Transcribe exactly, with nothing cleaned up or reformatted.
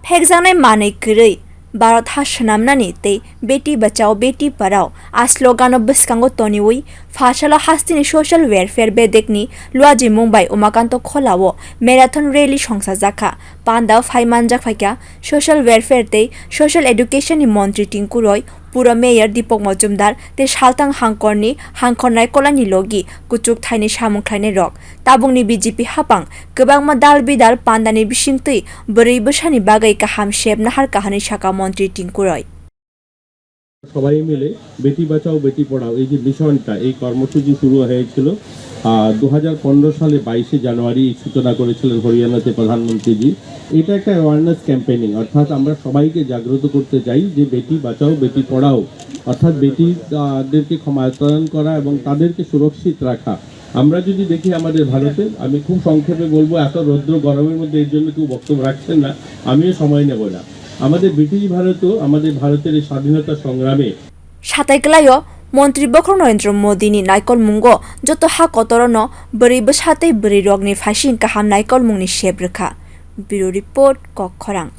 Hekjaknai manwi kwrwi Bharat ha swnamnani tei Beti Bachao Beti Padhao a slogano bwskango toniwi phasalo hasteni social welfare bedekni luajimung bai Umakanto Kholao marathon rally songsajakha. Pandao phai manjak phaikha social welfare tei social education ni montri Tinku Roy, Pura Mayor Deepak Majumdar tei saltang hangkorni hangkhor naikolani logi kuchuk thaini samung khlainai rok. Tabukni B J P hapang kwbangma dal bidal pandani bisingtwi bwrwi bwsani bagwi kaham sep nahar kaha hwnwi sakha montri Tinku Roy. সবাই মিলে বেটি বাঁচাও বেটি পড়াও এই যে মিশনটা, এই কর্মসূচি শুরু হয়েছিল দু হাজার পনেরো সালে বাইশে জানুয়ারি সূচনা করেছিলেন হরিয়ানাতে প্রধানমন্ত্রীজি। এটা একটা অ্যাওয়ারনেস ক্যাম্পেইনিং, অর্থাৎ আমরা সবাইকে জাগ্রত করতে চাই যে বেটি বাঁচাও বেটি পড়াও, অর্থাৎ বেটিদেরকে ক্ষমতায়ন করা এবং তাদেরকে সুরক্ষিত রাখা। আমরা যদি দেখি আমাদের ভারতে, আমি খুব সংক্ষেপে বলবো, এত রৌদ্র গরমের মধ্যে এর জন্য কেউ বক্তব্য রাখছেন না, আমিও সময় নেব না। আমাদের ব্রিটিশ ভারতও আমাদের ভারতের এই স্বাধীনতা সংগ্রামে Satai kwlaio, Montri Bokhorok Narendra Modi ni naikolmungo joto ha kotorono bwrwi bwsa tei bwrwi rokni phaising kaham naikolmungni sep rwkha. Bureau Report, Kokkhorang.